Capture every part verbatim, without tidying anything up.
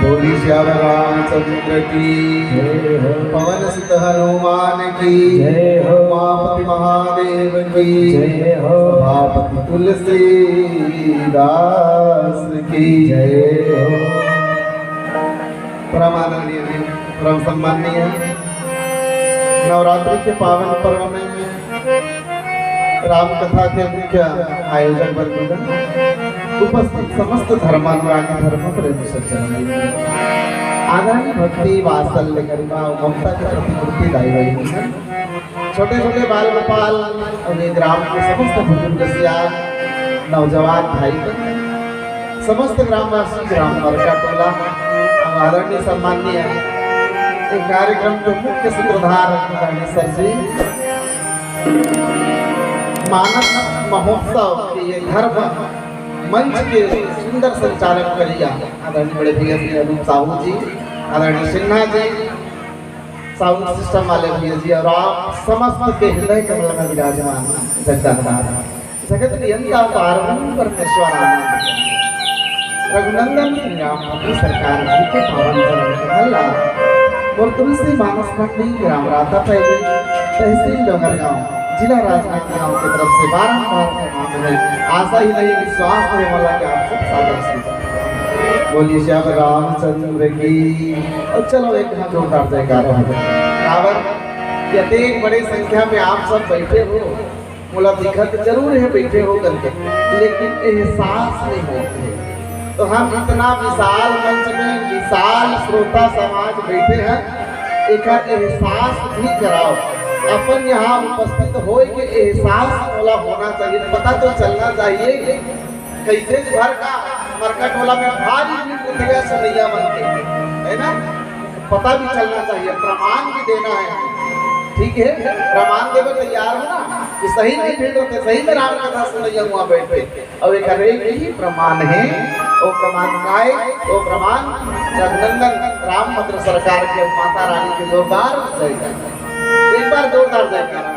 बोली श्याम रामचंद्र की जय हो। पवन सुत हनुमान की जय हो। उमापति महादेव की जय हो। सभापति तुलसीदास की जय हो। परम आदरणीय, परम सम्माननीय, नवरात्रि के पावन पर्व में राम कथा के मुख्य आयोजक बंधुगण, उपस्थित समस्त धर्मानुरागी धर्म प्रेमी सज्जन, आदरणीय भक्ति वात्सल्य गरिमा और ममता के प्रतिमूर्ति दाई बहिनी, छोटे छोटे बाल गोपाल और ये ग्राम के समस्त बुजुर्ग सियान, नौजवान भाई बहन, समस्त ग्रामवासी, ग्राम मरका टोला, हम आदरणीय सम्माननीय एक कार्यक्रम के मुख्य सूत्रधार आदरणीय सर जी, मानस महोत्सव के ये धर्म मंच के सुंदर संचालन करिया आदरणीय बड़े भैया श्री अनूप साहू जी, आदरणीय सिन्हा जी, साउंड सिस्टम वाले भैया जी, और आप समस्त के हृदय कमल में विराजमान जगदम्बा। जगत नियंता पार्वती परमेश्वर आनंद। रघुनंदन श्री रामभद्र सरकार जी के पावन चरण कमल लाल। मोर तुलसी मानस मंडी, ग्राम राता पैली, तहसील डोंगरगांव, जिला राजनांदगांव की तरफ से बारंबार प्रणाम है। आशा ही नहीं, विश्वास है वाला कि आप सब सादर से बोलिए श्याम रामचंद्र की। और चलो एक हाथ जोरदार जयकारा हो जाए। काबर कि अतेक बड़े संख्या में आप सब बैठे हो, मोला दिखत जरूर है बैठे हो करके, लेकिन एहसास नहीं होत है। तो हम इतना विशाल मंच में विशाल श्रोता समाज बैठे हैं, एकर एहसास भी कराओ। अपन यहाँ उपस्थित होए के एहसास मोला होना चाहिए, पता तो चलना चाहिए। कइसे भर का मरका टोला में भारी भीड़ उठ गया सुनैया मन के, है ना? पता भी चलना चाहिए, प्रमाण भी देना है। ठीक है, प्रमाण देवे तैयार हो ना कि सही में भीड़ रहते, सही में राम कथा सुनैया हुआ बैठे। और एक हर एक ही प्रमाण है, वो प्रमाण काय, वो प्रमाण रघुनंदन रामभद्र सरकार के माता रानी के जोरदार जय। एक बार जोरदार जयकारा।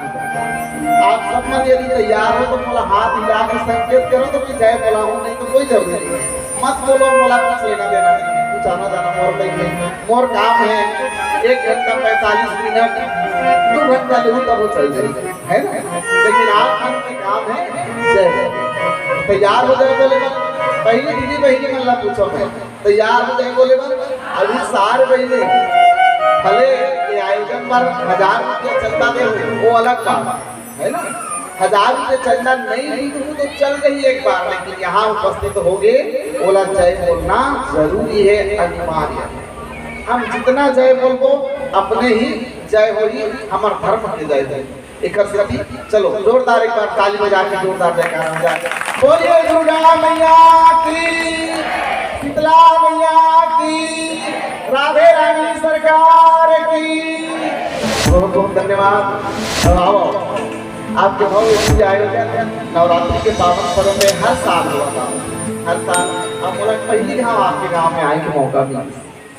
आप सब मन यदि तैयार हो तो मोला हाथ हिला के संकेत करो तो मैं जय बोला हूँ, नहीं तो कोई जरूरत नहीं। मत बोलो, मोला कुछ लेना देना नहीं, कुछ आना जाना मोर नहीं है। मोर काम है एक घंटा पैंतालीस मिनट, दो घंटा लेहूँ तब वो चल जाए, है ना? लेकिन आप मन के काम है जय बोलो। तैयार हो जाए बोले ना, पहले दीदी बहनी मन ला पूछो मैं, तैयार हो जाए बोले बा। अभी सार बहिनी भले ये आयोजन पर हजार रुपया चंदा दे, वो अलग बात है ना। हजार रुपया चंदा नहीं भी दूँ तो चल रही एक बार, लेकिन यहाँ उपस्थित होगे, ओला जय बोलना जरूरी है, अनिवार्य। हम जितना जय बोलबो, अपने ही जय होही, हमर धर्म के जय होही। एकर सेती चलो जोरदार एक बार ताली बजा के जोरदार जयकारा हो जाए। बोलिए दुर्गा मैया की, शीतला मैया की, राधे रानी सरकार की। बहुत बहुत धन्यवाद। अब आओ, आपके भव्य पूजा आयोजन नवरात्रि के पावन पर्व में हर साल हुआ था, हर साल। अब मोला पहली घाव आपके गांव में आए के मौका मिला।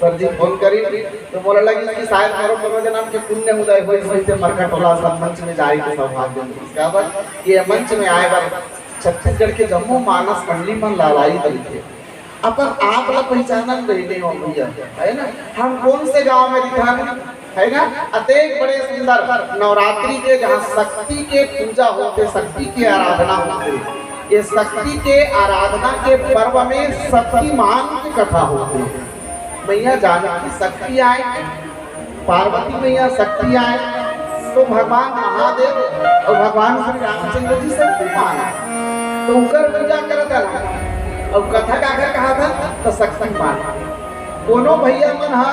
सर जी फोन करी तो मोला लगिस कि शायद मोरो कोनो जनम के पुण्य उदय होइस होइस ते मरका टोला संत मंच में जाए के सौभाग्य मिलिस। काबर ये मंच में आए बर छत्तीसगढ़ के जम्मो मानस मंडली मन लालायित रहिथे। अपन आप ला पहिचानन रहिथे हो भैया, है ना? हम कौन से गांव में रिथन, है ना? अतेक बड़े सुंदर नवरात्रि के जहाँ शक्ति के पूजा होथे, शक्ति के आराधना होथे, ये शक्ति के आराधना के पर्व में शक्तिमान के कथा होथे। मैया जानकी शक्ति आय, पार्वती मैया शक्ति आय, तो भगवान महादेव और भगवान श्री रामचंद्र जी शक्तिमान आय। तो उकर पूजा करत हन और कथा काकर कहाथन तो शक्तिमान। कोनो भैया मन हा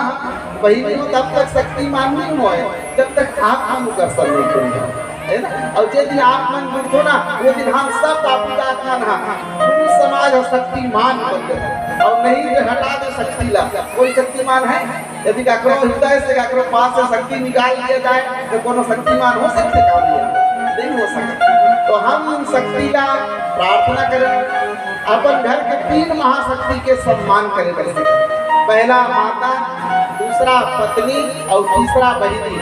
बहिनी हो तब तक शक्तिमान नहीं होय जब तक आप मन उकर सर नहीं करिए। है ना? और जे दिन आप मन जुड़थो ना, वो दिन हम सब बाबू जात मन हा, पूरा समाज हा शक्तिमान बन जाए। और नहीं तो हटा दे शक्ति ला, कोई शक्तिमान है? यदि काकरो हृदय से, काकरो पास से शक्ति निकाल दिया जाए, तो कोनो शक्तिमान हो सकते का भैया? नहीं हो सकते। तो हम उन शक्ति ला प्रार्थना करें, अपन घर के तीन महाशक्ति के सम्मान करे बर सीखें। पहला माता, दूसरा पत्नी और तीसरा बहिनी।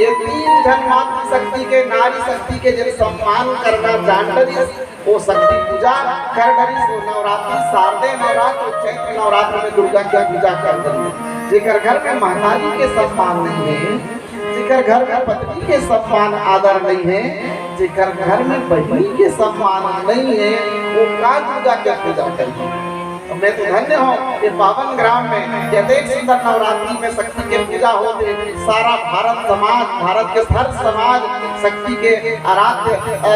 ये तीन झन मातृशक्ति के, नारी शक्ति के जब सम्मान करना जान डरिस, वो शक्ति पूजा कर डरिस, वो नवरात्रि, शारदीय नवरात्र, चैत्र नवरात्र में दुर्गा के पूजा कर डरिस। जेकर घर में महतारी के सम्मान नहीं है, जेकर घर में पत्नी के सम्मान आदर नहीं है, जेकर घर में बहिनी के सम्मान नहीं है, वो का दुर्गा के पूजा करही? मैं तो धन्य हूँ, ये पावन ग्राम में ये अतेक सुंदर नवरात्रि में शक्ति के पूजा होत हे। सारा भारत समाज, भारत के हर समाज शक्ति के आराध्य, अ,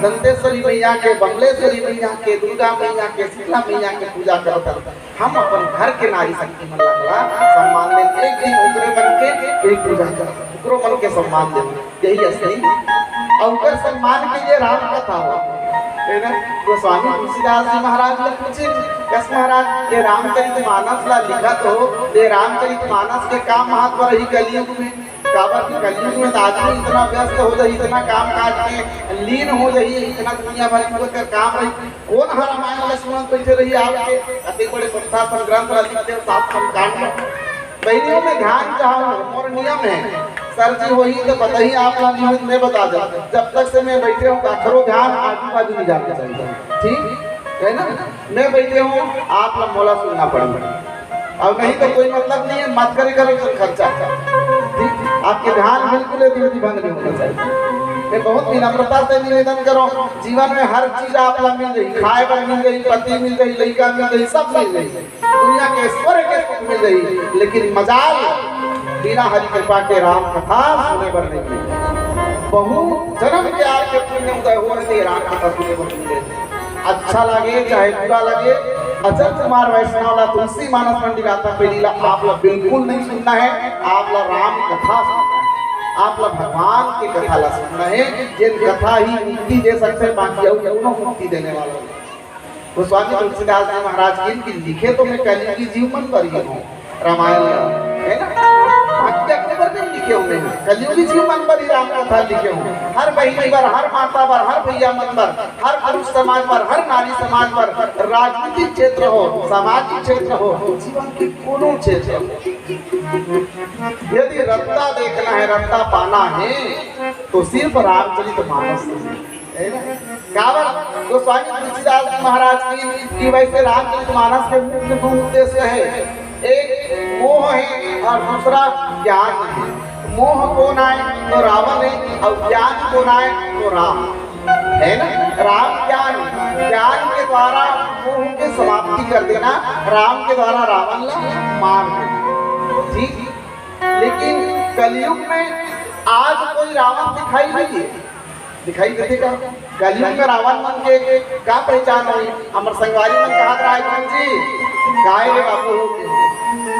दंतेश्वरी मैया के, बमलेश्वरी मैया के, दुर्गा मैया के, शीतला मैया के पूजा करत हे। हम अपन घर के नारी शक्ति मन ला सम्मान देन, एक दिन ओकरे मन के एक पूजा करन, ओकरो मन के सम्मान देन। यही असली। अउ ओकर सम्मान के लिए राम कथा हो, है ना? गोस्वामी तुलसीदास जी महाराज ला पूछिन, "यस महाराज, ये रामचरित मानस ला लिखत हो, ये रामचरित मानस के का महत्व रही कलयुग में? काबर कि कलयुग में तो आदमी इतना व्यस्त हो जाही, इतना काम काज में लीन हो जाही, इतना दुनिया भर के ओकर काम रही, कोन ह रामायण ला सुनत बैठे रही आपके?" अतेक बड़े सुंदर सन ग्रंथ ला लिख दे, सात सौ कांड। बहिनियों में ध्यान चाहूँ, मोर नियम है, सर जी वही तो बताही, आप ला नियमित मैं बता दें। जब तक से मैं बैठे हूँ, काखरो ध्यान आजू बाजू नहीं जाना चाहिए, ठीक है ना? मैं बैठे हूँ, आप ला मोला सुनना पड़ेगा, और नहीं तो कोई मतलब नहीं है, मत करे करो तो खर्चा, ठीक? आपके ध्यान बिल्कुल गतिविधि भंग नहीं होना चाहिए। मैं बहुत विनम्रता से निवेदन करूँ, जीवन में हर चीज आप ला मिल जाही, खाए बर मिल जाही, पति मिल जाही, लड़का मिल जाही, सब मिल जाही, दुनिया के स्वर्ग के सुख मिल जाही, लेकिन मजाल बिना हरि कृपा के राम कथा सुने बर नहीं मिले। बहुत जन्म के आपके पुण्य उदय हो रहे, राम कथा सुने बर मिले। अच्छा लगे चाहे बुरा लगे, अचल कुमार वैष्णव ला तुलसी मानस मंडी राता पेली ला आप ला बिल्कुल नहीं सुनना है, आप ला राम कथा सुनना है, आप ला भगवान के कथा ला सुनना है। जेन कथा ही मुक्ति दे सकते, बाकी अउ कोनो मुक्ति देने वाला नहीं। गोस्वामी तुलसीदास जी महाराज किहिन कि लिखे तो मैं कलयुगी जीव मन बर ही हूँ रामायण ला, है ना? बाकी अपने बर नहीं लिखे हूँ मैं, कलयुगी जीव मन बर ही राम कथा लिखे हूँ। हर बहिनी बर, हर माता बर, हर भैया मन बर, हर पुरुष समाज बर, हर नारी समाज बर, राजनीतिक क्षेत्र हो, सामाजिक क्षेत्र हो, जीवन के कोनो क्षेत्र हो, यदि रत्ता देखना है, रत्ता पाना है, तो सिर्फ रामचरित मानस से, है ना? काबर गोस्वामी तुलसीदास जी महाराज की, की वैसे रामचरित मानस के मुख्य दो उद्देश्य है, एक मोह है और दूसरा ज्ञान है। मोह कोन आय तो रावण है और ज्ञान कोन आय तो राम, है ना? राम ज्ञान, ज्ञान के द्वारा मोह के समाप्ति कर देना, राम के द्वारा रावण ला मार देना, ठीक? लेकिन कलयुग में आज कोई रावण दिखाई नहीं है, दिखाई देथे का? कलयुग में रावण मन के का पहचान होही? हमर संगवारी मन कहत रहे, "गुरु जी, काय रे बाबू हो गे?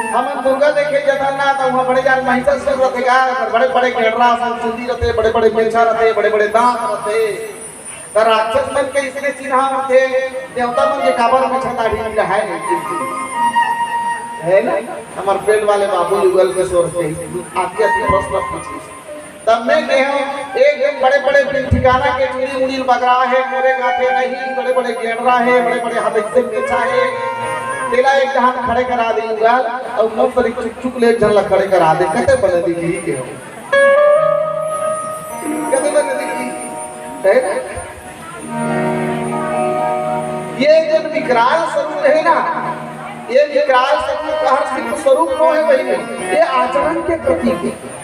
हमन दुर्गा देखे जथन ना, त उहाँ बड़े जान महिषासुर रथे का, बड़े बड़े गेंडरा असन चुंदी रथे, बड़े बड़े मेछा रथे, बड़े बड़े दांत रथे। त राक्षस मन के इसने चिन्हा होथे, देवता मन के काबर मेछा दाढ़ी नहीं रहे?" है ना? हमर पेट वाले बाबू युगल किशोर के आके प्रश्न पूछिस। तब मैं कहे हूँ, एक दिन बड़े-बड़े बिन ठिकाना के चुड़ी उड़ी बगरा हे, मोरे गाथे नहीं, बड़े-बड़े गेंडरा हे, बड़े-बड़े हाथ से बेचा हे। तेला एक जहान खड़े करा दे उगाल, अउ मोर सरी चुक चुक ले एक झन ला खड़े करा दे, कते बने दिखही के हो। कते बने दिखही? है ना? ये जो विकराल स्वरूप है ना, ये विकराल स्वरूप का हर सिर्फ स्वरूप नो है भाई, ये आचरण के प्रतीक है।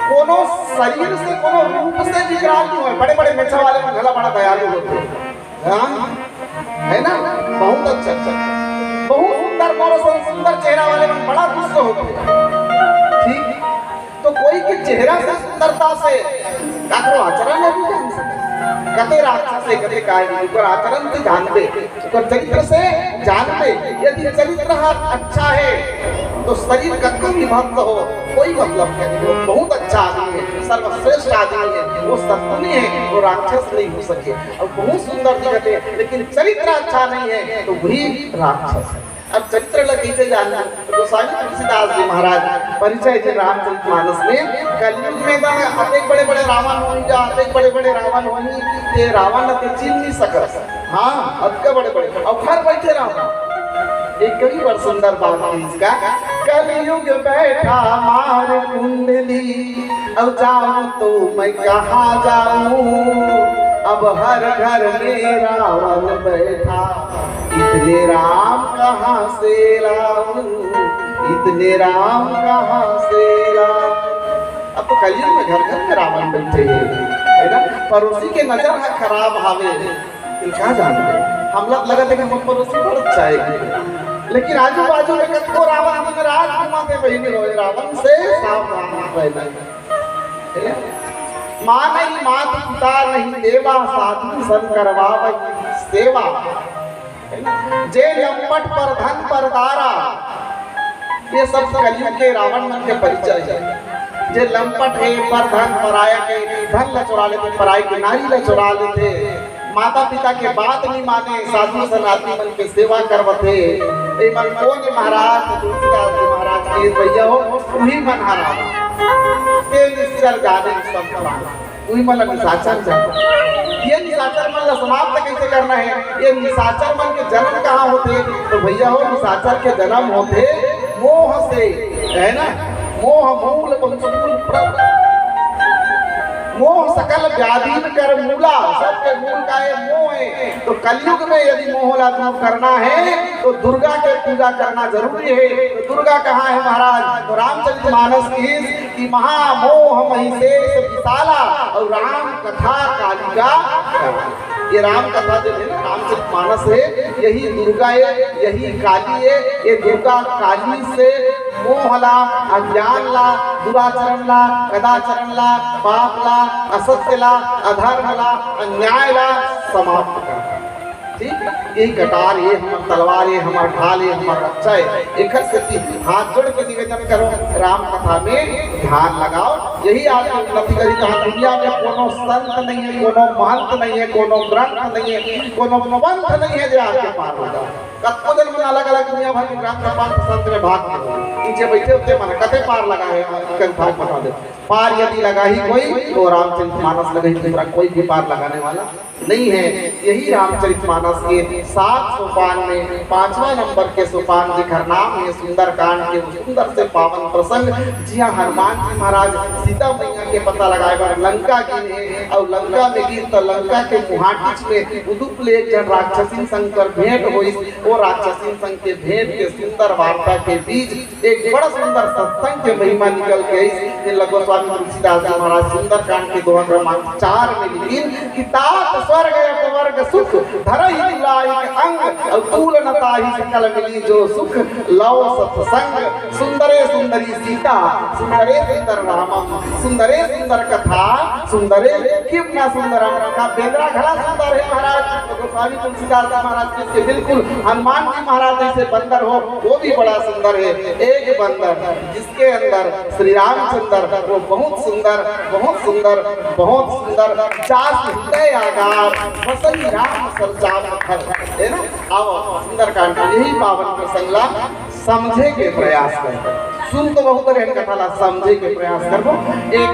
कोनो शरीर से, कोनो रूप से विकराल नहीं होय। बड़े-बड़े मेछा वाले मन घला बड़ा दयालु होथे। हाँ? है ना? बहुत अच्छा, अच्छा। बहुत सुंदर, बड़ा सुंदर चेहरा वाले मन बड़ा गुस्सा होथे। ठीक? तो कोई के चेहरा से, सुंदरता से, काकरो आचरण नहीं जान सकते। कते राक्षस है, कते काय नहीं, ओकर आचरण से जानबे। ओकर चरित्र से जानबे। यदि चरित्र ह अच्छा है, तो शरीर कतको भी भक्त हो, कोई मतलब नहीं। वो बहुत अच्छा आदमी है, सर्वश्रेष्ठ आदमी है, वो सद्गुणी है, वो राक्षस नहीं हो सके। और बहुत सुंदर दिखत है, लेकिन चरित्र अच्छा नहीं है, तो वही राक्षस है। अब चरित्र ला कइसे जानना? तो गोस्वामी तुलसीदास जी महाराज परिचय दे रामचरित मानस में, कलयुग में तो अतेक बड़े-बड़े रावण होही, जा अतेक बड़े-बड़े रावण होही, ते रावण ला ते चिन्ह नहीं सकस। हाँ, अतका बड़े-बड़े। अउ घर बैठे रावण। एक कई बड़ सुंदर बात है इसका, "कलयुग बैठा मार कुंडली, अब जाऊं तो मैं कहाँ जाऊं?" अब हर घर में रावण बैठा, इतने राम कहाँ से लाऊं, इतने राम कहाँ से लाऊं। अब तो कलयुग में घर घर में रावण बैठे हैं, है ना? पड़ोसी के नजर ह खराब हावे, लेकिन का जानते, हमला लगत हे कि हमर पड़ोसी बड़ अच्छा हे, लेकिन आजू बाजू में कतको रावण दिन रात घूमत हे। बहिनी होय, रावण से सावधान रहना। माँ नहीं मात पिता नहीं देवा, साधु सन करवावै सेवा। जे लंपट परधन परदारा, ये सब कलयुग के रावण मन के परिचय हे। जे लंपट हे, परधन, पराया के धन ला चुरा लेथे, पराई के नारी ला चुरा लेथे, माता पिता के बात नहीं माने, साधु सन आदमी मन के सेवा करवथे। ए मन कोन हे महाराज? तुलसीदास जी महाराज के भैया हो, उही मन हरा। ते निश्चर जाने सब प्राण, उही मन ला निशाचर जाने। ये निशाचर मन ला समाप्त कैसे करना हे? ये निशाचर मन के जन्म कहाँ होथे? तो भैया हो, निशाचर के जन्म होथे मोह से, है ना? मोह मूल बहुमूल प्रभु। मोह सकल व्याधि कर मूला, सबके मूल का ये मोह हे। तो कलयुग में यदि मोह ला दूर करना हे, तो दुर्गा के पूजा करना जरूरी हे। तो दुर्गा कहाँ हे महाराज? तो रामचरित मानस की कि महामोह मही शेष विशाला और राम कथा कालिका। ये राम कथा जो हे ना, रामचरित मानस हे, यही दुर्गा हे, यही काली हे। ये दुर्गा काली से मोह ला, अज्ञान ला, दुराचरण ला, कदाचरण ला, पाप ला, असत्य ला, अधर्म ला, अन्याय ला समाप्त कर। ठीक, यही कटार, ये हमर तलवार, ये हमर ढाल, ये हमर रक्षा हे। एकर सेती हाथ जोड़ के निवेदन करो, राम कथा में ध्यान लगाओ, यही आपके उन्नति करी। जहाँ दुनिया में कोनो संत नहीं हे, कोनो महंत नहीं हे, कोनो ग्रंथ नहीं हे, कोनो पंथ नहीं हे, जो आपके पार लगा। कतको जन मन अलग-अलग दुनिया भर के ग्रंथ पंथ संत में भाग लेथे। नीचे बैठे होते मन कते पार लगा हे, कन भाग बता दे। पार यदि लगाही कोई, तो रामचरित मानस लगाही, दूसरा कोई भी पार लगाने वाला नहीं हे। यही रामचरित मानस के सात सोपान में पांचवा नंबर के सोपान, जेकर नाम हे सुंदरकांड के, वो सुंदर से पावन प्रसंग, जिहां हनुमान जी महाराज सीता मैया के पता लगाए बर लंका गिन हे, और लंका में गिन तो लंका के मुहाटिच में उदुप ले एक जन राक्षसीन संग कर भेंट होइस। वो राक्षसीन संग के भेंट के सुंदर वार्ता के बीच एक बड़ा सुंदर सत्संग के महिमा निकल के आइस। ये लगो स्वामी तुलसीदास जी महाराज सुंदरकांड के दोहा क्रमांक चार में लिखिन कि तात स्वर्ग अपवर्ग सुख, धरहि तुलाइक अंग, और तूल न ताहि सकल मिली जो सुख, लव सत्संग। सुंदरे सुंदरी सीता, सुंदरे सुंदर रामम, सुंदरे सुंदर कथा, सुंदरे किम न सुंदरम। का बेंदरा घला सुंदर हे महाराज, तो गोस्वामी तुलसीदास जी महाराज के बिल्कुल हनुमान जी महाराज जैसे बंदर हो, वो भी बड़ा सुंदर हे। एक बंदर जिसके अंदर श्री रामचंद्र, वो बहुत सुंदर, बहुत सुंदर, बहुत सुंदर। जास हृदय आगार, बसई राम सरजाम घर, है ना? आओ, सुंदरकांड का यही पावन प्रसंग ला समझे के प्रयास करबो। सुन तो बहुत रहे कथा ला, समझे के प्रयास करबो। एक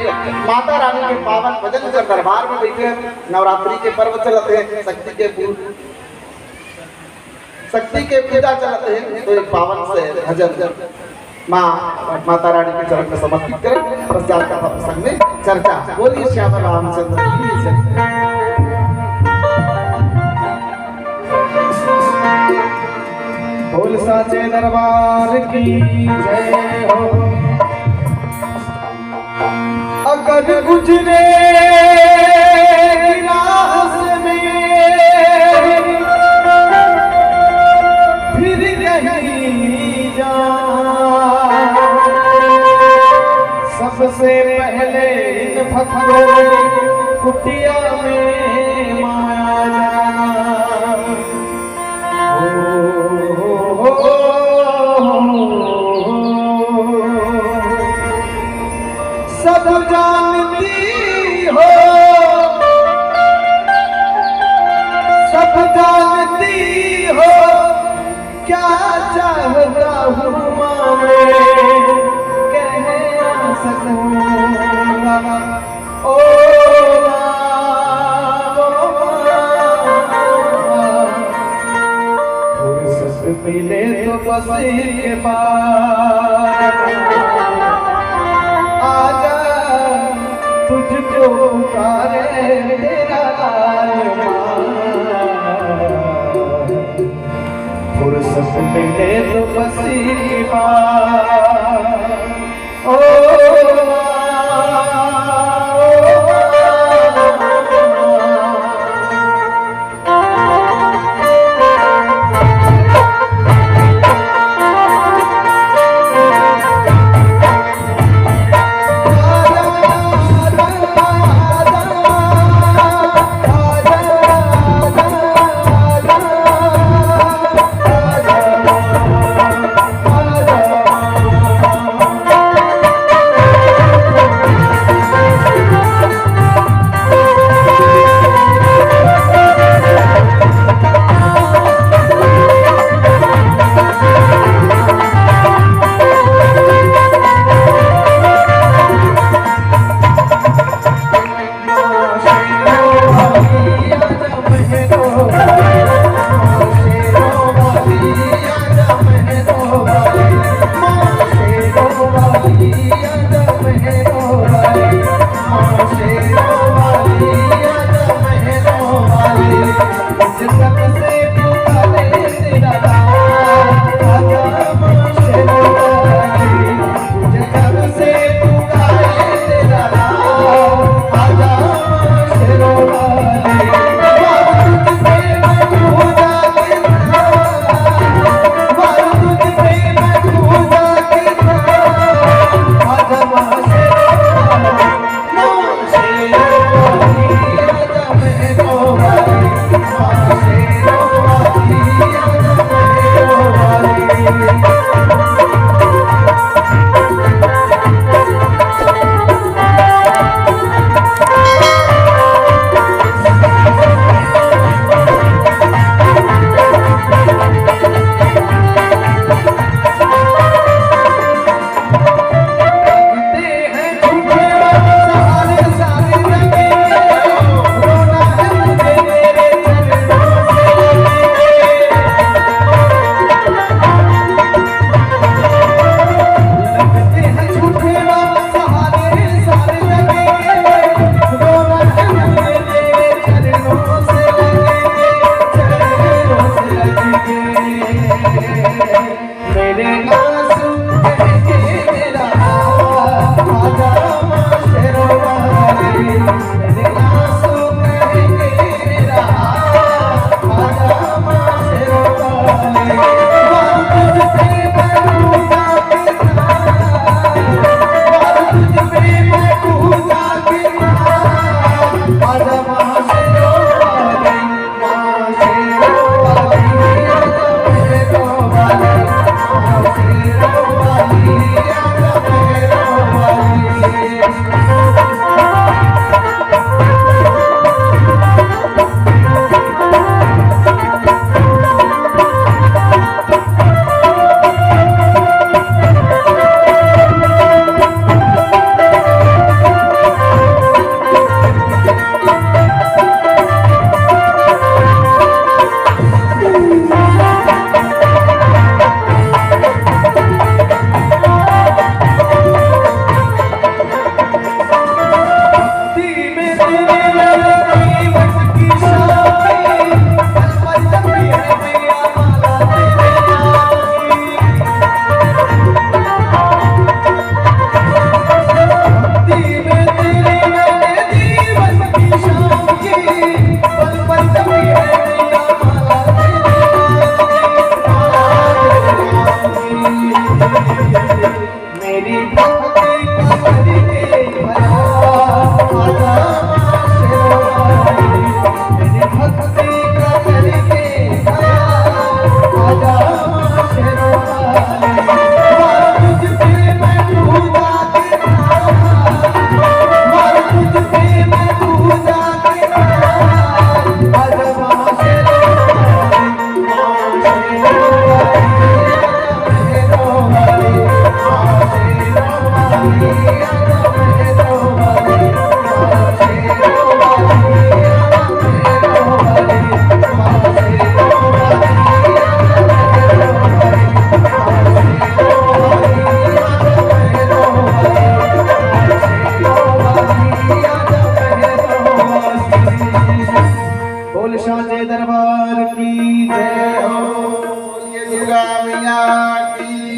माता रानी के पावन भजन कर दरबार में बैठे हैं, नवरात्रि के पर्व चलत हे, शक्ति के पू-, शक्ति के पूजा चलत हे, तो एक पावन से भजन माँ माता रानी के चरण में समर्पित करें। पश्चात का प्रसंग में चर्चा। बोलिए श्याम रामचंद्र की जय। बोल साचे दरबार की जय हो। अगर गुजरे रास में फिर कहीं जा, सबसे पहले इन भक्तों की कुटिया में माया जाना। सब जानती हो, सब जानती हो, क्या चाहता हूँ माँ मैं, कह ना सकूँगा। ओ माँ, ओ माँ, फुर्सत मिले तो बस एक बार आजा, तुझको पुकारे तेरा लाल माँ, फुर्सत मिले तो बस एक बार। ओ माँ, ओ माँ।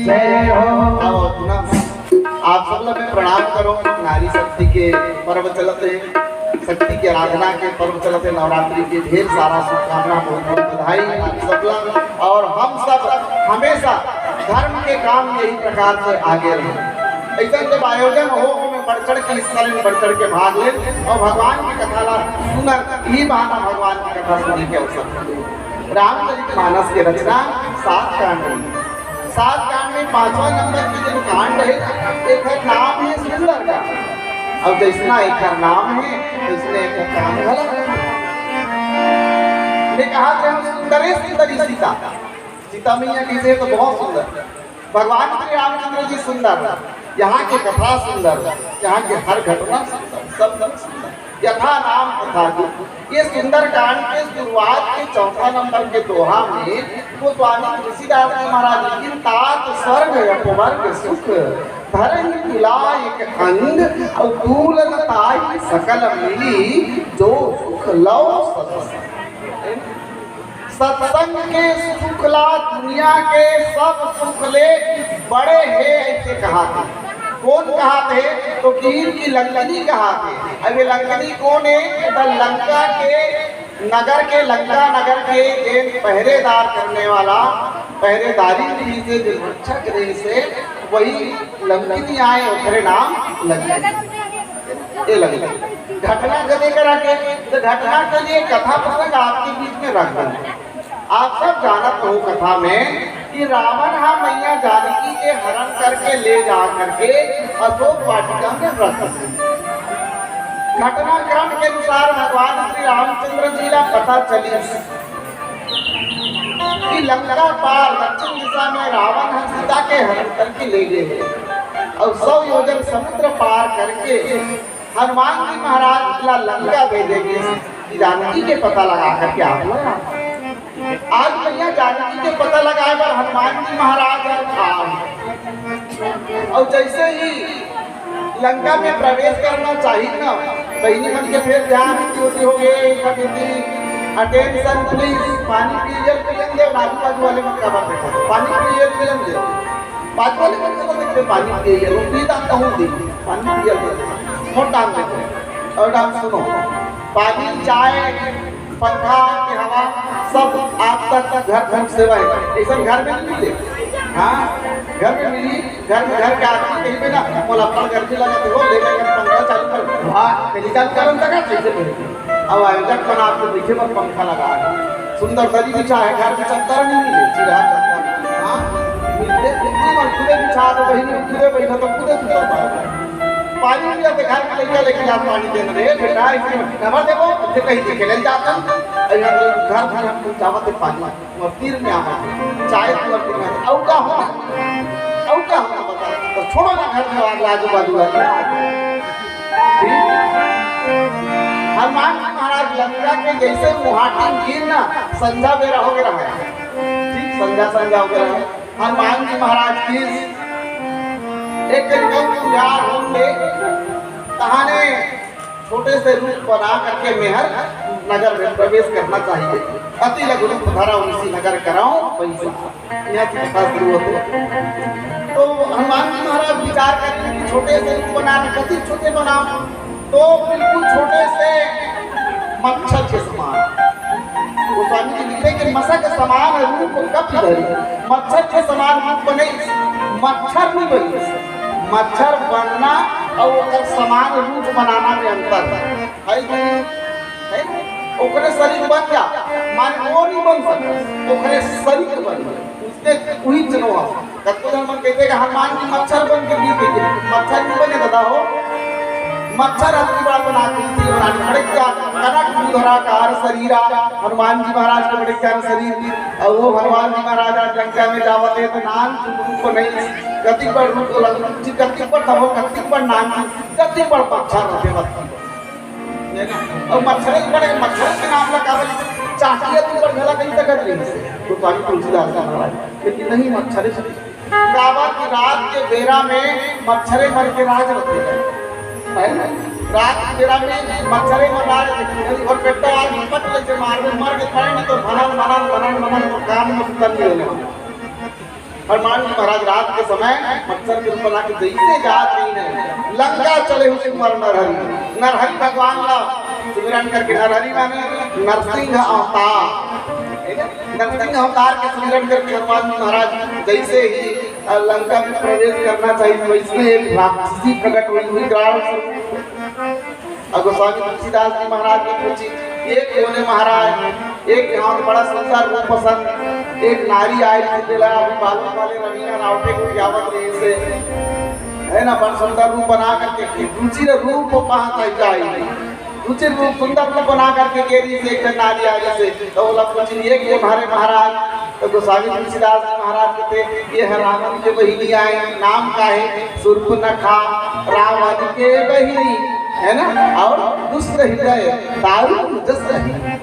जय हो। आओ, अपना आप सब ला मैं प्रणाम करूं। नारी शक्ति के पर्व चलत हे, शक्ति के आराधना के पर्व चलत हे, नवरात्रि के ढेर सारा शुभकामना, बहुत बहुत बधाई आप सब ला। और हम सब हमेशा धर्म के काम में यही प्रकार से आगे रहें। ऐसा जब आयोजन हो, ओमे बढ़ चढ़ के हिस्सा लेन, बढ़ चढ़ के भाग लेन और भगवान की कथा ला सुनन, यही बहाना भगवान की कथा सुने के अवसर मिले। रामचरित मानस के रचना सात कांड में, सात कांड में पांचवा नंबर के जो कांड है, एकर नाम है सुंदरकांड। अब जैसना एकर नाम है, वैसने एकर काम घला। मैं कहा थे हम सुंदरे सुंदरी सीता, सीता मैया की तो बहुत सुंदर। भगवान श्री रामचंद्र जी सुंदर, यहाँ की कथा सुंदर, यहाँ की हर घटना सुंदर, सब कुछ सुंदर। यथा नाम तथा गुण। ये सुंदरकांड के शुरुआत के चौथा नंबर के दोहा में गोस्वामी तुलसीदास जी महाराज लिखिन, तात स्वर्ग अपवर्ग सुख, धरहि तुला एक अंग, और तूलन ताहि सकल मिली, जो सुख लव सत संग। सत्संग के सुख ला दुनिया के सब सुख ले बड़े हे, ऐसे कहा थे। कौन कहा थे? तो कीर की लंकनी कहा थे। अब ये लंकनी कौन है? तो लंका के नगर के, लंका नगर के एक पहरेदार करने वाला, पहरेदारी विधि से जो रक्षक रहे से, वही लंकनी आए, ओकरे नाम लंकनी। ये लगे घटना कदे करा के, तो घटना के लिए कथा प्रसंग आपके बीच में रख दूं। आप सब जानत हो कथा में कि रावण हा मैया जानकी के हरण करके ले जा करके अशोक वाटिका में रख दे। घटनाक्रम के अनुसार भगवान श्री रामचंद्र जी ला पता चली कि लंका पार दक्षिण दिशा में रावण हा सीता के हरण करके ले गए और सौ योजन समुद्र पार करके हनुमान जी महाराज ला लंका भेजे कि जानकी के पता लगा करके आप लोग आओ। आज भैया जानकी के पता लगाए बर हनुमान जी महाराज ह आए। और जैसे ही लंका में प्रवेश करना चाहिए ना, बहिनी मन के फिर ध्यान ड्यूटी हो गए, अटेंशन प्लीज, पानी पिए पियन दे, आजू बाजू वाले मन का बात देखो, पानी पिए पियन दे, बाजू वाले मन का बात देखते, पानी पिए, वो पी दाता हूँ दे, पानी पिए दे, मोटा देखो। और आप सुनो, पानी, चाय, पंखा के हवा, सब आप तक घर पहुँच सेवा है। ऐसा घर में नहीं मिले। हाँ, घर में मिली, घर में, घर के आदमी कहीं पे ना, "मोला अपन गर्मी लगा तो हो, ले जाकर पंखा चालू कर।" हाँ, तेरी चालू कर, उनका क्या चाहिए तेरे? अब आयोजक मन आपको बैठे पर पंखा लगा है, सुंदर दरी बिछा है, घर में चद्दर नहीं मिले, चिरा चद्दर। हाँ, मिलते बिल्कुल और खुदे बिछा दो, वहीं में खुदे बैठा तो खुदे सुंदर पाओगे। पानी भी अब घर में लइका लेके जात पानी देन रे, बेटा, इसके डबल देबो, इसे कहीं देखे ले जातन। अरे यार, घर घर हम जावत है पानी, वो तीर में आवा, चाय पूरा पीना, औ का हो, औ का हो, बता, तो छोड़ो ना घर में आग, आजू बाजू वाले। ठीक? हनुमान जी महाराज लंका के जैसे मुहाटिन गिर ना, संझा बेरा हो गया है। ठीक, संझा, संझा हो गया है। हनुमान जी महाराज की एक दिन गौ तुझार होंगे, तहाने छोटे से रूप बना करके मेहर नगर में प्रवेश करना चाहिए। अति लघु रूप धरा उनसी नगर कराओ पैसा। यहाँ से कथा शुरू होते। तो हनुमान जी महाराज विचार करेंगे कि छोटे से रूप बना, कति छोटे बनाओ। तो बिल्कुल छोटे से मच्छर के समान। गोस्वामी जी लिखते कि मसक समान रूप कपि धरी, मच्छर के समान रूप बने, मच्छर नहीं बनी। मच्छर बनना और ओकर समान रूप बनाना में अंतर है। है कि नहीं? है? ओकरे सरीक बन जा, माने वो नहीं बन सकता, ओकरे सरीक बन जा। उसके वही चलो। कतको झन मन कहते कि हनुमान जी मच्छर बन के गिर गए। मच्छर नहीं बने दादा हो, मच्छर अति बड़ा बना के गिर गए। बड़े क्या कनक धराकार शरीरा, हनुमान जी महाराज के बड़े क्या शरीर। और वो भगवान जी महाराज आज लंका में जावत है तो नान रूप नहीं, कति बड़ रूप लग, कति बड़ तब, कति बड़ नान, कति बड़ मच्छर रहते बत्ती। है ना? और मच्छर बड़े, मच्छर के नाम लगा दे, चाटिया तू बड़ भला कहीं तक नहीं से। तो पानी तुलसीदास जी महाराज, लेकिन नहीं मच्छर से। काबर कि रात के बेरा में मच्छरे मर के राज रखे। है ना? रात के बेरा में मच्छरे मर राज रखे। और बेटा आज पट ले से मार में मर के पड़े ना तो भनन, भनन, भनन, भनन, तो कान में सुतन नहीं होने वाला। हनुमान जी महाराज रात के समय मत्सर के रूप बना के जइसे जात रहिन हे, लंका चले हुए कुंवर नरहरि। नरहरि भगवान ला सुमिरन करके, नरहरि माने नरसिंह अवतार, नरसिंह अवतार के सुमिरन करके हनुमान जी महाराज जइसे ही, अ, लंका में प्रवेश करना चाहिए, वइसने एक राक्षसी प्रकट हुई, विकराल स्वरूप। अउ गोस्वामी तुलसीदास जी महाराज ने पूछी, "ये कोन हे महाराज?" एक यहाँ बड़ा सुंदर रूप असन एक नारी आय रहिस, तेला अभी बालू वाले रवीना रावटे को खियावत रहिस हे, है ना, बड़ा सुंदर रूप बना करके, रुचिर रूप पहा जाय। रुचिर रूप, सुंदर रूप बना करके गे रहिस हे, एक ठन नारी आय रहिस हे, त ओला पूछिन, "ये कोन हरे महाराज?" त गोस्वामी तुलसीदास जी महाराज कथे, "ये ह रावण के बहिनी आय, नाम का हे?" "सूर्पनखा, रावण के बहिनी, है ना, अउ दुष्ट हृदय, दारुण जस ही।"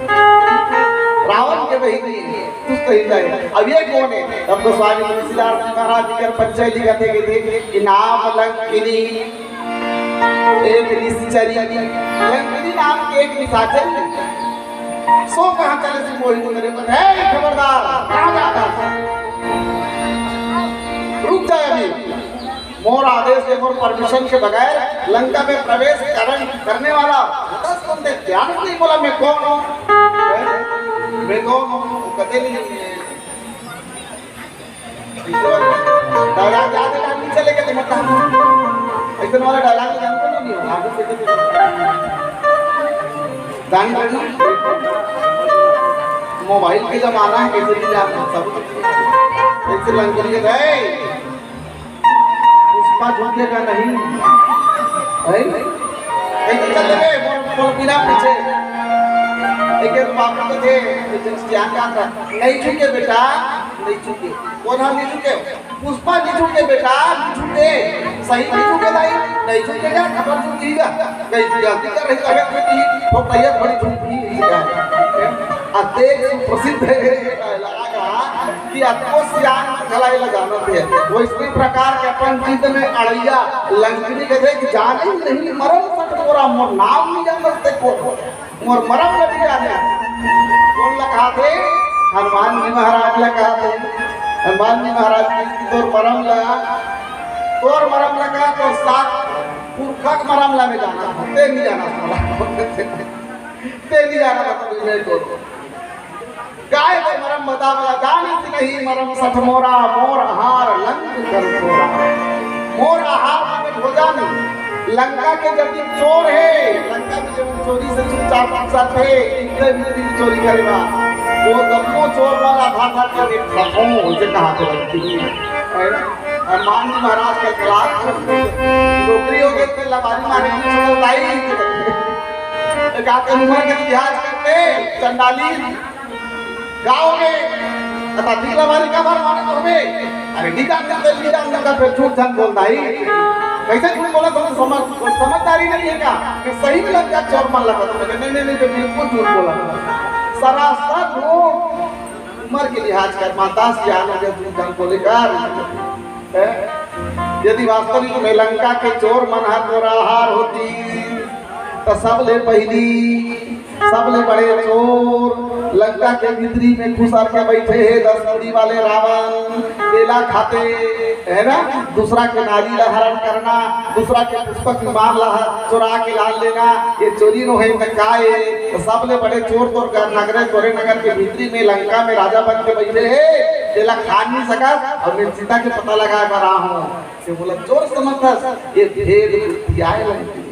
रावण के बहिनी, दुष्ट हृदय। अब ये कोन हे? तब गोस्वामी तुलसीदास जी महाराज जी कर परिचय लिखत हे कि, कि नाम लंकिनी, एक निश्चरी, लंकिनी नाम के एक निशाचरी। सो कहाँ चले से मोहित करे, "हे खबरदार, कहाँ जात हस? रुक जा अभी, मोर आदेश के, मोर परमिशन के बगैर लंका में प्रवेश करन, करने वाला होथस कोन ते, जानत नहीं मोला मैं कोन हूँ, मैं कोन हूँ?" कथे नहीं। डायलॉग याद है, आदमी चले गए, मतलब, ऐसे वाला डायलॉग तो जानते नहीं हो, आगे पीछे से। जान रहे ना? मोबाइल के जमाना है, कैसे भी जान सकते हो। एक से लंकनी के, "ए, पुष्पा झुकेगा नहीं।" है? कैसे चल रहे? बोल, बोल, बिना पीछे। एक, एक बाप को थे, जब क्या कहा था, "नहीं झुके बेटा, नहीं झुके।" कौन हम नहीं झुके? पुष्पा नहीं झुके बेटा, नहीं झुके। सही नहीं झुके भाई, नहीं झुके क्या? खबर झुकी का? कहीं गलती कर रही, तबीयत में की, वो तैयार बड़ी झुकी ही है। आ देख, सुप्रसिद्ध है, लगा कि अतको सियान घलाई लगाना थे। वो इसी प्रकार के अपन चित्त में अड़ैया लंकनी के देख, जाने ही नहीं मरम सत मोरा, मोर नाम नहीं जानते को। मोर मरम ल नइ जाने। कोन ल कहाथे? हनुमान जी महाराज ल कहाथे। हनुमान जी महाराज कहिस कि तोर मरम ल, तोर मरम ल का, तोर सात पुरखा के मरम ल मैं जानत हँव, तें नइ जानस मोला। तें नइ जानस, मतलब, मैं तो काय के मरम बता, बता, जानिस नहीं मरम सठ मोरा, मोर आहार लंक कर छोरा। मोर आहार माने भोजन। लंका के जब चोर हे, लंका में जब चोरी से चुपचाप घुसत हे, इनके भी दिन चोरी करे बा। वो गप्पो चोर वाला था, था कि देख, खत्म हो, उसे कहाँ से लगती है? है ना? हनुमान जी महाराज का क्लास नौकरी हो गई, तो लबारी मारे की छोड़ लाई। एक आके उम्र के लिहाज करते, चंडाली गाँव में, अता दिखला बारी का बार माने तो हमें, अरे, निकाल कर दे, निकाल कर दे, फिर झूठ झन बोल दाई। कैसे झूठ बोला, तुम समझ, समझदारी नहीं है क्या? मैं सही में लग जा, चोर मन लगा, तो मैं, "नहीं, नहीं, नहीं, तो बिल्कुल झूठ बोला।" सरासर झूठ, उम्र के लिहाज कर, माता सियान हो गया, झूठ झन बोले कर। हैं? यदि वास्तविक में लंका के चोर मन ह तोर आहार होती, त सबले पहिली, सबले बड़े चोर लंका के भीतरी में खुसर के बैठे हे दस मुड़ी वाले रावण, केला खाते, है ना? दूसरा के नारी ला हरण करना, दूसरा के पुष्पक विमान ला चुरा के लान लेना, ये चोरी नो हे त का हे? त सबले बड़े चोर तोर घर नगरे, तोरे नगर के भीतरी में लंका में राजा बन के बैठे हे, तेला खा नहीं सकत, अउ मैं सीता के पता लगाए बर आ हूँ। ते मोला चोर समझथस, ये भेद बुद्धि आए लंकनी।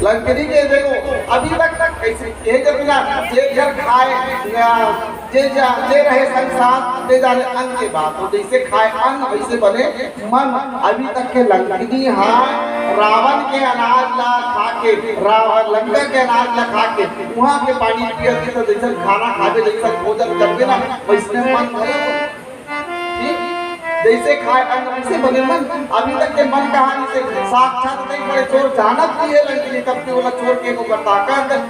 लंकनी के देखो, अभी तक, तक कैसे, ये जब ना, जे घर खाए, या जे जा, जे रहे संग साथ, ते जाने अन्न के बात। तो जैसे खाए अन्न, वैसे बने मन। अभी तक के लंकनी हा रावण के अनाज ला खा के, रावण लंका के अनाज ला खा के, वहाँ के पानी पियत के तो जैसन खाना खाबे, जैसन भोजन करबे ना, वैसने मन घलो। ठीक? जैसे खाए अन्न वैसे बने मन। अभी तक के मन कहानी से साक्षात नहीं पड़े, चोर जानत भी है, लेकिन ये तब के बोला चोर के को ताकत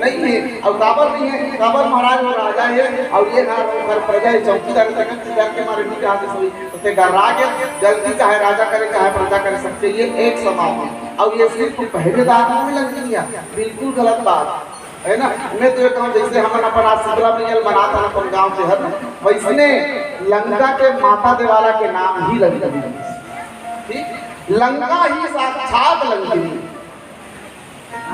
नहीं है। और काबर नहीं है, काबर महाराज वो राजा है, और ये ना वो घर प्रजा है, चौकीदार तक के डर के मारे नहीं जाते सोई। तो ते घर राज है, गलती चाहे राजा करे, चाहे प्रजा करे, सबके लिए एक समान है। और ये सिर्फ पहरेदार को नहीं लगती है, बिल्कुल गलत बात। है ना? मैं तो ये कहूँ, जैसे हमन अपन आज सुंदरा मैया ल मनात हन अपन गांव के हर, वैसने लंका के माता देवाला के नाम ही लंका। ठीक, लंका ही साक्षात लंकिनी,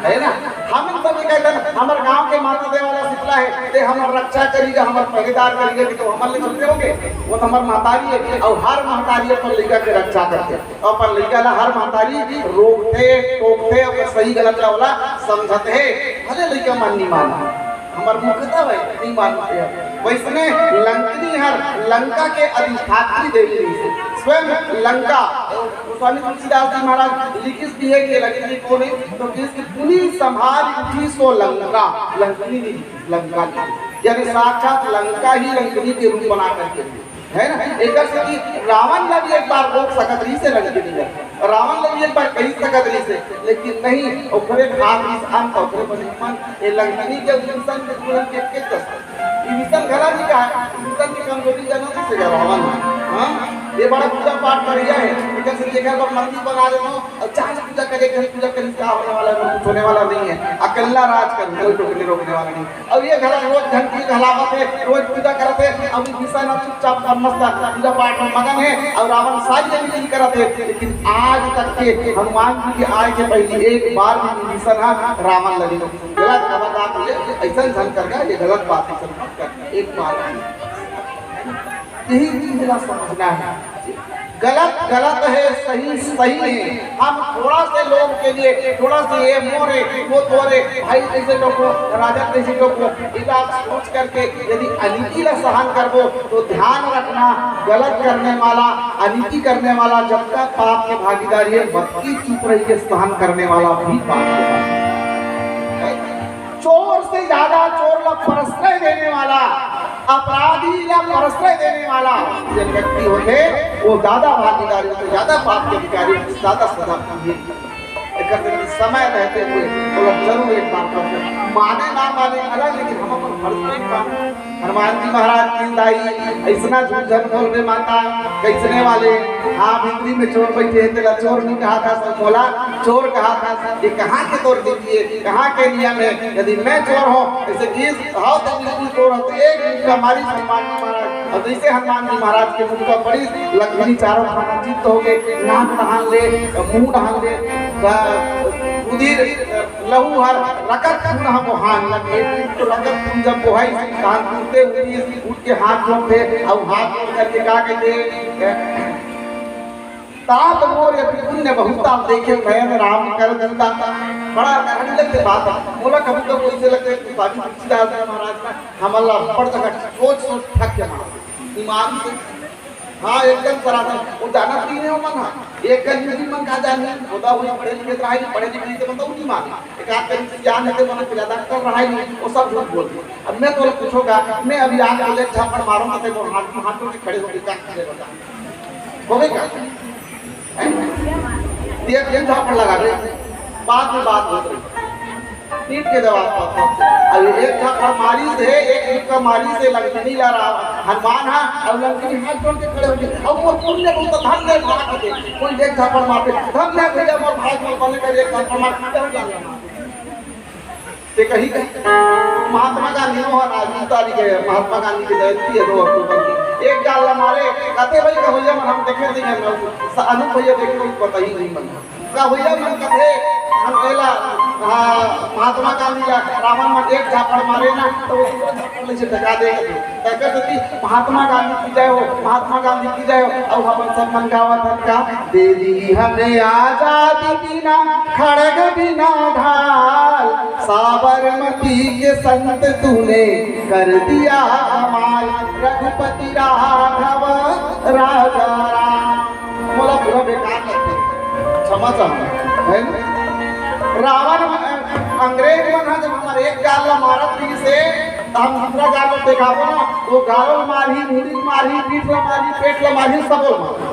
है ना? हमन सब ये कहथन, हमर गांव के माता देवाला शीतला है, ते हमर रक्षा करिगा, हमर पहरेदार करिगा, कि तो हमन ले छुट्टे होगे, वो तो हमर महतारी है, और हर महतारी अपन लइका के रक्षा करथे। अपन लइका ला हर महतारी रोकथे, टोकथे, ओकर सही गलत ला ओला समझथे। भले लइका मन नहीं माने, हमर मूर्खता भाई, नहीं मानथे। वैसने लंकिनी हर लंका के अधिष्ठात्री देवी रहिसे। स्वयं लंका, गोस्वामी तुलसीदास जी महाराज लिखिस भी है कि लंकिनी कौन है, तो किस कि पुनि सम्हारि उठि सो लंका, लंकिनी नहीं, लंका नहीं। यानी साक्षात लंका ही लंकिनी के रूप बना करके, है ना? एकर से कि रावण ला भी एक बार रोक सकत रहिसे लंकिनी ला, रावण ला भी एक बार कही सकत रहिसे, लेकिन नहीं, ओकरे खास इस अंत, ओकरे बने मन, ये लंकिनी के विभीषण के दुल्हन के, के दस, विभीषण घला नहीं कहा, विभीषण की कमजोरी जाना जैसे क्या रावण, हाँ? ये बड़ा पूजा पाठ करिया है, एकर से जेकर बर मंदिर बना देना, और चाहे पूजा करे, घर पूजा करे, क्या होने वाला है, कुछ होने वाला नहीं है। अकेला राज कर, कोई टोकने रोकने वाला नहीं। अब ये घर रोज घंटी घलावत है, रोज पूजा करत है। अब विभीषण अब चुपचाप कर मस्त पूजा पाठ में मगन है और रावण सारी गतिविधि करत है। लेकिन आज तक के हनुमान जी के आए के पहले एक बार भी विभीषण हा रावण लगे तो गलत खबरदार, ये ऐसा झन कर गया, ये गलत बात है, ऐसा मत कर, एक बार भी। यही चीज ला समझना है। गलत गलत है, सही सही है। हम थोड़ा से लोग के लिए, थोड़ा से ये मोरे, वो तोरे, भाई कैसे टोको, राजा कैसे टोको, इला सोच करके यदि अनीति ला सहन करबो तो ध्यान रखना, गलत करने वाला, अनीति करने वाला जब तक पाप के भागीदारी है, बत्ती चुप रही के सहन करने वाला भी पाप के भागीदारी है। चोर से ज्यादा चोर ला प्रश्रय देने वाला, अपराधी ला प्रश्रय देने वाला जो व्यक्ति होथे, वो ज्यादा भागीदारी होथे, ज्यादा पाप के अधिकारी होथे, ज्यादा सजा पाही। एकर सेती समय रहते हुए ओला जरूर एक बार कर, माने ना माने अलग, लेकिन हम अपन फर्ज नहीं पाना। हनुमान जी महाराज की दाई ऐसना झूठ झन बोलबे माता, कैसने वाले, हाँ, भीतरी में चोर बैठे हैं, तेला चोर नहीं कहा था, सब बोला चोर कहा था। ये कहाँ के तोर नीति है, कहाँ के नियम है? यदि मैं चोर हूँ, ऐसे कि हाव तो बिल्कुल चोर हूँ, तो एक मुक्का मारी हनुमान जी महाराज, और जैसे हनुमान जी महाराज के मुक्का पड़ी, लंकिनी चारों खाना चित्त हो गए, नाक तहान ले, मुंह तहान ले, अ, रुधिर, अ, लहू हर रकत खून हम वहान लगे। तो रकत खून जब बोहाई, तहान टूटते हुए उठ के हाथ जोड़ते, और हाथ जोड़ करके का कहते, अ, तात मोर अति पुण्य बहुत, आप देखे नयन राम कर दीता। बड़ा अड़चन लगथे बात, मोला कभू कभू ऐसे लगथे कि स्वामी तुलसीदास जी महाराज ना हमन ला बड़ जगह सोच सोच थक के मार, ईमान से। हाँ, एकदम सरासर। वो जानत नहीं है, वो मन हा। एक कन भी मन का जानी, होता हुई पढ़े लिखे रहा है, पढ़े लिखे तो मतलब नहीं माने। एक आध कन ज्ञान है, तो मन ज्यादा कर रहा है नहीं, वो सब झूठ बोलते। अब मैं तो पूछूंगा, मैं अभी आके एक झापड़ मारूंगा, तो वो हाथ, हाथ जोड़ के खड़े होके क्या करे बता? होवे का? हैं? ये, ये झापड़ लगा दे, बाद में बात होत रही। पीट के जवाब पाता। अब एक झापड़ मारी से, एक मुक्का मारी से लंकिनी ला रहा, हनुमान हा, और लंकिनी हाथ जोड़ के खड़े हो गए। अब वो पुण्य को तो धन दे भाग दे, कोई एक झापड़ मार दे, धन दे भैया, मोर भाग में बने कर एक झापड़ मार, डर जाना। ते कही कही। महात्मा गांधी नौ राजदूत आ गए, महात्मा गांधी की जयंती है दो अक्टूबर की। एक गाल ला मारे, कहते भाई का भैया मन हम देखे नहीं है, स-, अनूप भैया देखे, कोई पता ही नहीं बना। का भैया मन कथे, हम कहला, हाँ, महात्मा गांधी ला रावण मन एक झापड़ मारे ना, तो वो दूसरा झापड़ ले से टका दे। तकर सेती महात्मा गांधी की जय हो, महात्मा गांधी की जय हो। अब हमन सब मन गावत हन का, दे दी हमें आजादी बिना खड़ग बिना ढाल, साबरमती के संत तूने कर दिया कमाल, रघुपति राघव राजा राम। मोला पूरा बेकार लगथे, क्षमा चाहूँ, है ना? रावण, अंग्रेज मन ह जब हमर एक गाल ला मारत रहिस हे, त हम दूसरा गाल ला देखाबो ना, वो गाल ला मारही, मुड़ी ला मारही, पीठ ला मारही, पेट ला मारही, सबो ला मारही।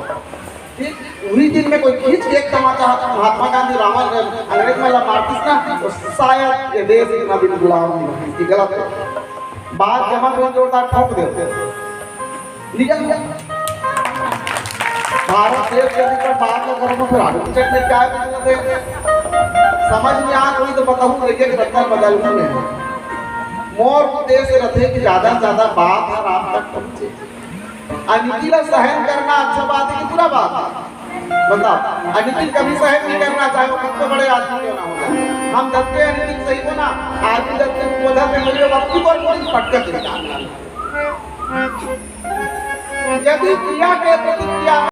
ठीक? उही दिन में कोई खींच के एक तमाचा महात्मा गांधी रावण, अंग्रेज मन ला मारतिस ना, तो शायद ये देश इतना दिन गुलाम नहीं होतिस। ये गलत है। बात जमा को जोरदार ठोक दे। निकल गया। भारत देश के अधिकतर बात न करो तो फिर आलू की चटनी क्या है, समझ में आ कोई तो बताऊं, लेकिन बदल बदल में है। मोर उद्देश्य रथे कि ज्यादा से ज्यादा बात ह आप तक पहुंचे। अनीति ला सहन करना अच्छा बात है कि बुरा बात है? बताओ, अनीति कभी सहन नहीं करना चाहे, वो कितने बड़े आदमी क्यों ना हो जाए। हम जब के अनीति सही हो ना, आदमी जब के बोझा से मिले, वक्त पर कोई पटक लेता। यदि क्रिया के प्रतिक्रिया